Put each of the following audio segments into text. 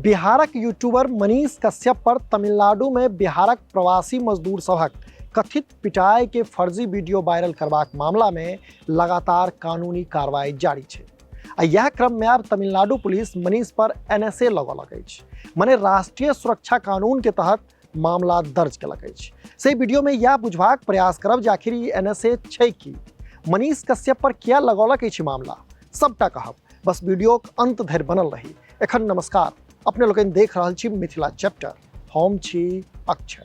बिहारक यूट्यूबर मनीष कश्यप पर तमिलनाडु में बिहारक प्रवासी मजदूर सभक कथित पिटाई के फर्जी वीडियो वायरल करबाक मामला में लगातार कानूनी कार्रवाई जारी छै। आ यह क्रम में आब तमिलनाडु पुलिस मनीष पर एनएसए लगौलक अछि, मने राष्ट्रीय सुरक्षा कानून के तहत मामला दर्ज केलक अछि। से वीडियो में यह बुझबाक प्रयास करब जे आखिर ई एनएसए छै की, मनीष कश्यप पर किया लगौलक अछि मामला, सबटा कहब। बस वीडियोक अंत धरि बनल रही। एखन नमस्कार, अपने लोकनि देख रहल छी मिथिला चैप्टर, हम छी अक्षय।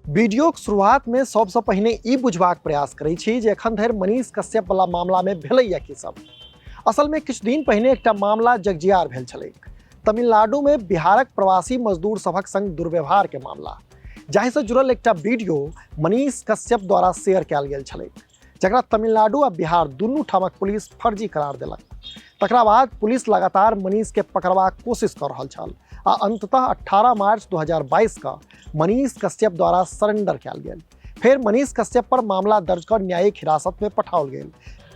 वीडियोक शुरुआत में सबसँ पहिने ई बुझबाक प्रयास करै छी जे एखन धरि मनीष कश्यप वाला मामला में भेलैया की सब। असल में किछु दिन पहिने एकटा मामला जगजियार भेल छलैक, तमिलनाडु में बिहारक प्रवासी मजदूर सभक संग दुर्व्यवहार के मामला, जाहिसँ जुड़ल एकटा वीडियो मनीष कश्यप द्वारा शेयर कयल गेल छलैक, जकरा तमिलनाडु आ बिहार दुनू ठामक पुलिस फर्जी करार देलक। तकरा बाद पुलिस लगातार मनीष के पकड़बाक कोशिश कऽ रहल छल आ अंततः 18 मार्च 2022 का मनीष कश्यप द्वारा सरेंडर कयल गेल। फेर मनीष कश्यप पर मामला दर्ज कर न्यायिक हिरासत में पठाओल गेल।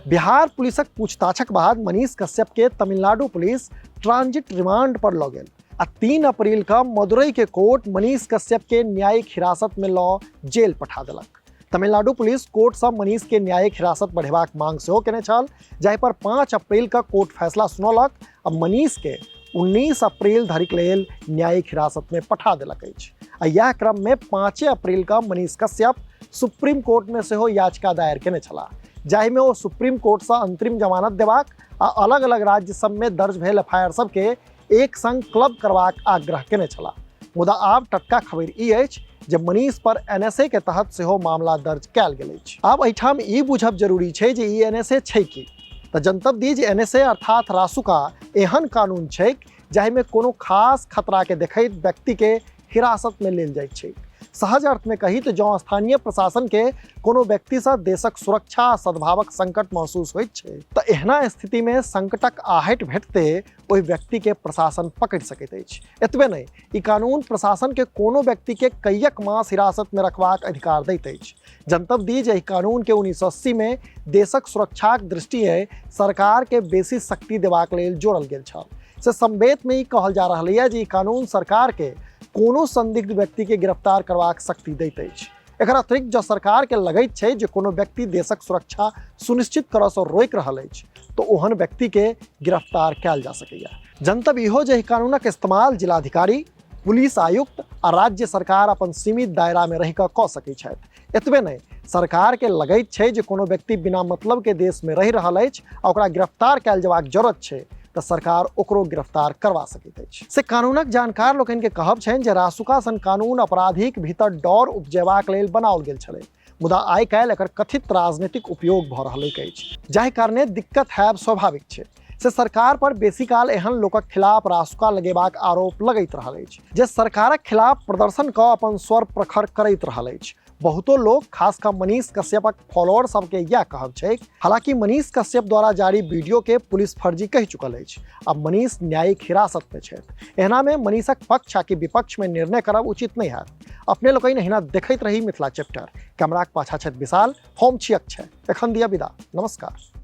बिहार पुलिसक पूछताछक बाद मनीष कश्यप के तमिलनाडु पुलिस ट्रांजिट रिमांड पर लऽ गेल आ 3 अप्रैल का मदुरई के कोर्ट मनीष कश्यप के न्यायिक हिरासत में लऽ जेल पठा देलक। तमिलनाडु पुलिस कोर्ट सँ मनीष के न्यायिक हिरासत बढ़ेबाक मांग सेहो केने छल, जाहि पर 5 अप्रैल का कोर्ट फैसला सुनौलक आ मनीष के 19 अप्रैल धरिक लेल न्यायिक हिरासत में पठा देलक अछि। आ यह क्रम में 5 अप्रैल का मनीष कश्यप सुप्रीम कोर्ट में सेहो याचिका दायर केने छलाह, जाहि में ओ सुप्रीम कोर्ट सँ अंतरिम जमानत देबाक आ अलग अलग राज्य सब में दर्ज भेल एफआईआर सबके एक संग क्लब करबाक आग्रह केने छलाह। मुदा आब टटका खबरि ई अछि जे मनीष पर एनएसए के तहत सेहो मामला दर्ज कयल गेल अछि। आब एहिठाम ई बुझब जरूरी छै जे ई एनएसए छै की। तऽ जनतब दी जे एनएसए अर्थात रासुका एहन कानून छैक जाहिमे कोनो खास खतरा के देखैत व्यक्ति के हिरासत में लेल जाइत छैक। सहज अर्थ में कही तऽ जँ स्थानीय प्रशासन के कोनो व्यक्ति सँ देशक सुरक्षा आ सद्भावक संकट महसूस होइत छै तऽ एहना स्थिति में संकटक आहट भेटते ओहि व्यक्ति के प्रशासन पकड़ि सकैत अछि। एतबे नहि, ई कानून प्रशासन के कोनो व्यक्ति के कईयक मास हिरासत में रखबाक अधिकार दैत अछि। जनतब दी जे एहि कानून के 1980 में देशक सुरक्षाक दृष्टिए सरकार के बेसी शक्ति देबाक लेल जोड़ल गेल छल। से संवेद में ई कहल जा रहल यऽ जे ई कानून सरकार के कोनो संदिग्ध व्यक्ति के गिरफ्तार करबाक शक्ति दैत अछि। एकर अतिरिक्त जँ सरकार के लगैत छै जे कोनो व्यक्ति देशक सुरक्षा सुनिश्चित करऽ सँ रोकि रहल अछि तऽ ओहन व्यक्ति के गिरफ्तार कयल जा सकैए। जनतब इहो जे एहि कानूनक इस्तेमाल जिलाधिकारी, पुलिस आयुक्त आ राज्य सरकार अपन सीमित दायरा में रहि कऽ सकैत छथि। एतबे नहि, सरकार के लगैत छै जे कोनो व्यक्ति बिना मतलब के देश में रहि रहल अछि आ ओकरा गिरफ्तार कयल जेबाक जरूरत छै तऽ सरकार ओकरो गिरफ्तार करवा सकैत अछि। से कानूनक जानकार लोकनि के कहब छनि जे रासुका सन कानून अपराधीक भीतर डर उपजेबाक लेल बनाओल गेल छलै, मुदा आइ काल्हि एकर कथित राजनीतिक उपयोग भऽ रहलैक अछि, जाहि कारणे दिक्कत हैब स्वाभाविक छै। से सरकार पर बेसी काल एहन लोकक खिलाफ रासुका लगेबाक आरोप लगैत रहल अछि जे सरकारक खिलाफ प्रदर्शन कऽ अपन स्वर प्रखर करैत रहल अछि। बहुतो लोक खास कऽ मनीष कश्यपक फॉलोअर सबके यह कहब छैक। हालांकि मनीष कश्यप द्वारा जारी वीडियो के पुलिस फर्जी कहि चुकल अछि। अब मनीष न्यायिक हिरासत में छथि। एहना में मनीषक पक्ष आ कि विपक्ष में निर्णय करब उचित नहीं हैत। अपने लोकनि एहिना देखैत रही मिथिला चैप्टर। कैमराक पाछा छथि विशाल, हम छी अक्षय। एखन दिया विदा, नमस्कार।